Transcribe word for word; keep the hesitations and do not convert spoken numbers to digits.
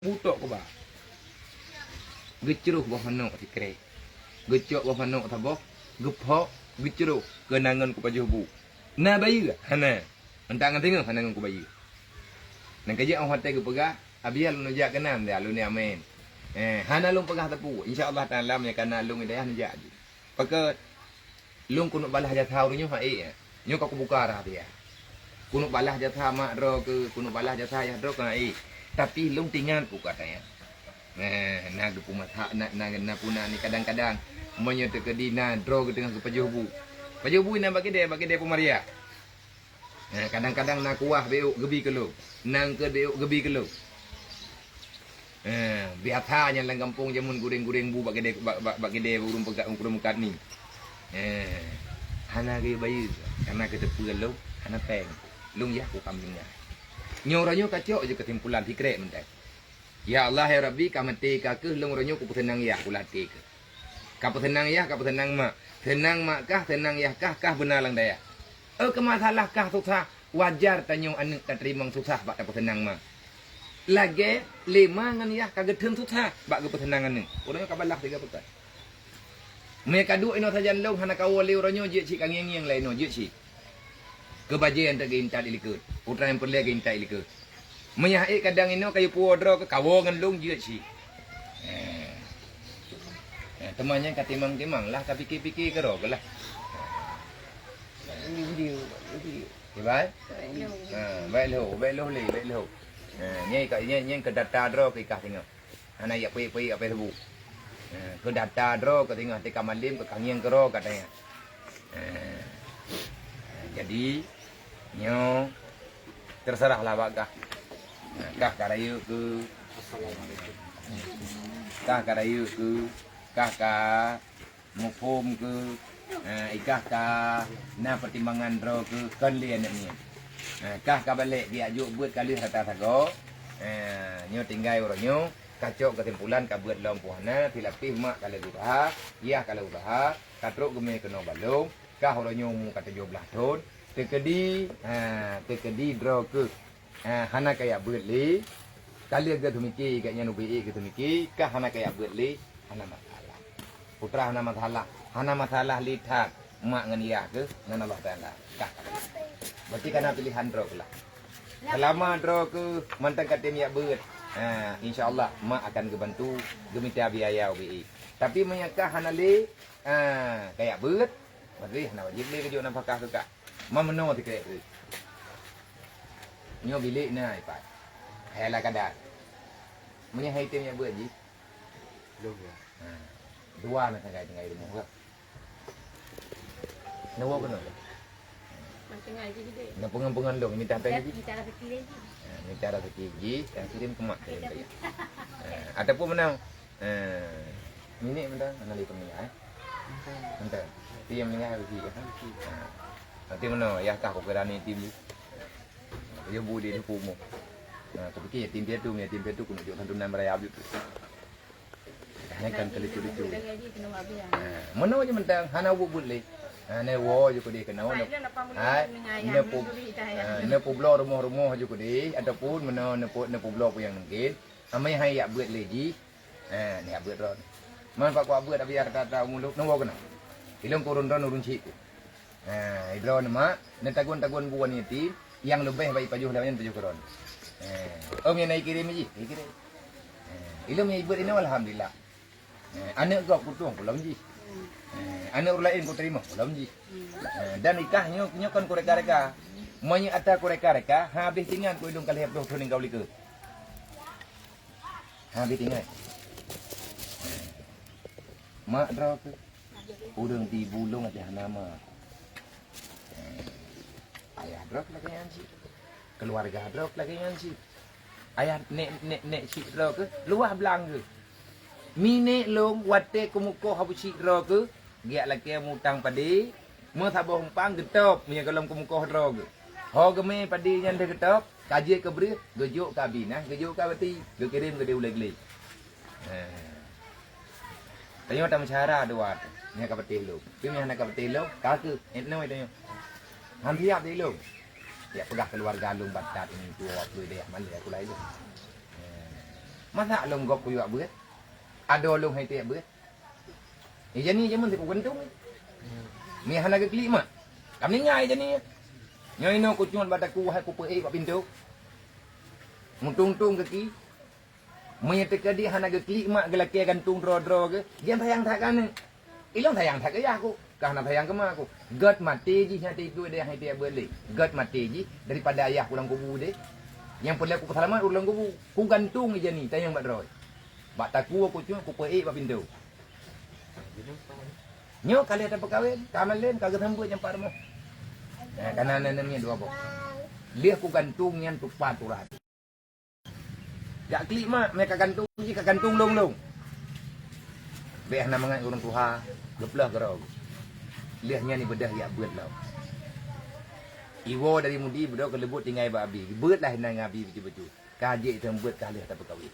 Butok kuba. Geucroh boh manok sikrek. Geucok boh manok saboh, geuphok, geucroh keunan ngon kupajoh bu. Na bayeue? Hana. Mantong ngon teungoh hana ngon kubayeue. Nang keujeuet 'oh watèe geupeugah, "Abiya lôn jak keunan, dah lôn ni amen." Eh, hana lôn peugah teupeu. Insya Allah Taala meunyo kana lôn i dayah neujak jih. Pakon lôn keuneuk balaih jasa ureueng nyoe hana ék. Nyoe ka kubuka rahsia. Keuneuk balaih jasa mak droe keuh, keuneuk balaih jasa yah droe keuh hana ék. Tapi lôn teuingat peue kata nyan. Nah, na geupeumasak, na, na, na puna ni kadang-kadang meunyoe teukeudi na droe keuh teungoh geupajoh bu. Pajoh bu inan bak keudè, bak keudè peumariah. Eh, kadang-kadang na kuah beuh geubi keu lôn, na eungkôt beuh geubi keu lôn. Eh, biasa nyan lam gampông jameun gureng-gureng bu bak keudè, bak, bak, bak keudè ureueng peuka-, ureueng meukat ni. Eh, hana geubayeue, karena keuteupeu lôn hana péng. Lôn yah kukam tinggai. Nyoe uroe nyoe kacok jih keusimpulan sikrek mantong. Ya Allah, ya Rabbi, ka maté ka keuh lôn uroe nyoe kupeuseunang yah, kulah até keuh. Ka peuseunang yah, ka peuseunang mak. Seunang mak kah, seunang yah kah, kah beuna lam dayah. Oh, keu masalah kah susah, wajar tanyoe aneuk tateurimong susah bak tapeuseunang mak. Lagèe lé ma ngon yah ka geutheun susah bak geupeuseunang aneuk. Ureueng ka balaih tiga peukan. Meunyo ka duek inoe sajan lôn hana kawoe lé uroe nyoe, jeuet cit ka ngieng-ngieng lé inoe, jeuet cit. Keu bajèe nyang geuintat i likot, putra nyang peureulèe geuintat i likot. Meunyo hana ék kadang inoe kayue puwoe droe keu kawoe ngon lôn jeuet cit. Eh. Eh, teuma nyan ka timang-timang lah, ka pike-pike keudroe keuh lah. Kiban? Ha, bèk lhôh, bèk lhôh lé, bèk lhôh. Ha, nyan ka, nyan, nyan keu data droe keuh i kah singoh. Hana jak peuék-peuék bak Facebook. Eh, keu data droe keuh singoh, teuka malem keuh ka ngieng keudroe katanya. Eh, jadi, nyoe teuseurah lah bak kah. Eh, kah ka rayeuk keu, kah ka rayeuk keu, kah ka muphom keu, eh, i kah ka na peutimbangan droe keu kon lé aneuk miet. Eh, kah ka balek geujak jok beuet ka lheueh rata sagoe. Eh, nyoe tinggai uroe nyoe, kacok keusimpulan ka beuet lom peue hana, silapeh mak ka lheueh geusaha, yah ka lheueh geusaha, ka trok geumè keunoe bak lôn, kah uroe nyoe umu ka tujoh blaih thon, teukeudi, ha, teukeudi droe keuh. Ha, hana kajak beuet lé. Ka lheueh geuteumiki, gobnyan ubé ék geuteumiki, kah hana kajak beuet lé, hana masalah. Putra hana masalah, hana masalah lé that, mak ngon yah keuh ngon Allah Taala. Kah. Berarti ka na pilihan droe keuh lah. Seulama droe keuh mantong ka tem jak beuet, ha, insya Allah mak akan geubantu, geumita biaya ubé ék. Tapi meunyo kah hana lé, ha, kajak beuet, berarti hana wajéb lé geujok nafakah keu kah. Ma meunoe sikrek keuh. Nyoe bilék na ipat. Hai ala kadar. Meunyoe hai tem jak beuet jih. Lôn ya. Ha. Dua na tinggai, tinggai rumoh ka. Neuwoe keunoe. Mak tinggai jih geude. Neupeungon-peungon lôn, mita péng jih. Mita raseuki lé jih. Ha, mita raseuki jih, nyang kirim keu mak. Ha, ataupun meunan. Eh, minék mantong hana lé peumeuninggai, eh? Mantong. Tapi nyang meuninggai habéh cit, eh? Habéh cit. Ha. Nanti meunoe, yah kah kukira ni yatim tu. Yah bu di, di pumoh. Ha, kupike yatim piatu, yatim piatu keuneuk jok santunan beuraya abit. Hana kan keu lucu-lucu. Ha, meunoe jih mantong, hana buet-buet lé. Ha, neuwoe jih keudeh keunoe. Hai, neupeu-, ha, neupubloe rumoh-rumoh jih keudeh, ataupun meunoe neupeu-, neupeubloe peue nyang mungken. Amai hai jak beuet lé jih. Eh, ni beuet droe. Man pak kuat beuet, tapi rata-rata umu lôn, neuwoe keunoe. Ilôn kurun droe ureueng chik ku. Eh, droe mak, neutagun-tagun bu aneuk yatim, nyang leubeh bak ipajoh lom nyan pajoh keu droe. Eh, oh, nyang na ikirém jih, ikirém. Eh, ilôn nyang ibeuet inoe alhamdulillah. Eh, aneuk gob kutueng kulom jih. Eh, aneuk ureueng laén kuteurimong kulom jih. Eh, dan ikah nyoe, nyoe kon kureka-reka. Meunyoe ata kureka-reka, habéh tingat ku ilôn ka lhèe ploh thon ninggai likot. Habéh tinggai. Mak droe keuh. Ureueng di bulong aja nama. Ayah droe lagèe nyan cit. Keluarga droe lagèe nyan cit. Ayah nek, nek, nek cit droe keuh luwah blang keuh. Minék lôn watèe keumukoh abu cit droe keuh, geujak lakèe mutang padé, meusaboh umpang geutôb meunyoe gohlom keumukoh droe keuh. Ho geumè padé nyan lheueh geutôb, ka jeuet keu breueh, geujok keu abi nah, geujok keu abi ti, geukirém keudéh u lé glé. He. Tanyoe tameusyara dua tu. Nyang ka peuteh lôn. Tapi nyang hana ka peuteh lôn, ka keuh, eh, noe tanyoe. Han siap di lôn. Ya peugah keuluwarga lôn batat ini tuwoe peue deh, malèe aku laén lôn. He. Masa lôn gob kuyuek beuet? Adoe lôn hai tiek beuet? Ija ni jameun siku gantung. Mie hana geuklik mak. Kami ngai ija ni. Nyoe inoe kucungat bak taku hai kupeuék bak pintoe. Mutung-tung geuki. Meunyoe teukeudi hana geuklik mak geulakée gantung droe-droe geuh, jian sayang that keu aneuk. Ilôn sayang that keu yah ku, ka hana sayang keu ma ku. Gét maté jih nyang teuitu deh nyang tiek beuet lé. Gét maté jih daripada ayah ku lam kubu deh. Nyang peureulée ku peuseulamat ureueng lam kubu. Ku gantung ija ni tanyong bak droe. Bak taku ku cungat ku peuék bak pintoe. Nyoe ka lheueh tapeukawen, ka malem ka geusambot nyang pat rumoh. Nah, kana na nyan dua boh. Lheueh ku gantung nyan tupat urat. Jak klik mak, meuka gantung jih ka gantung lông-lông. Bék hana mangat ureueng tuha, geuplôh keudroe. Lheueh nyan ibeudôh jak beuet lom. Iwoe dari Mudi beudôh keuleubot tinggai bak Abi. Beuet lah inan ngon Abi beutôi-beutôi. Ka jeuet itong beuet ka lheueh tapeukawen.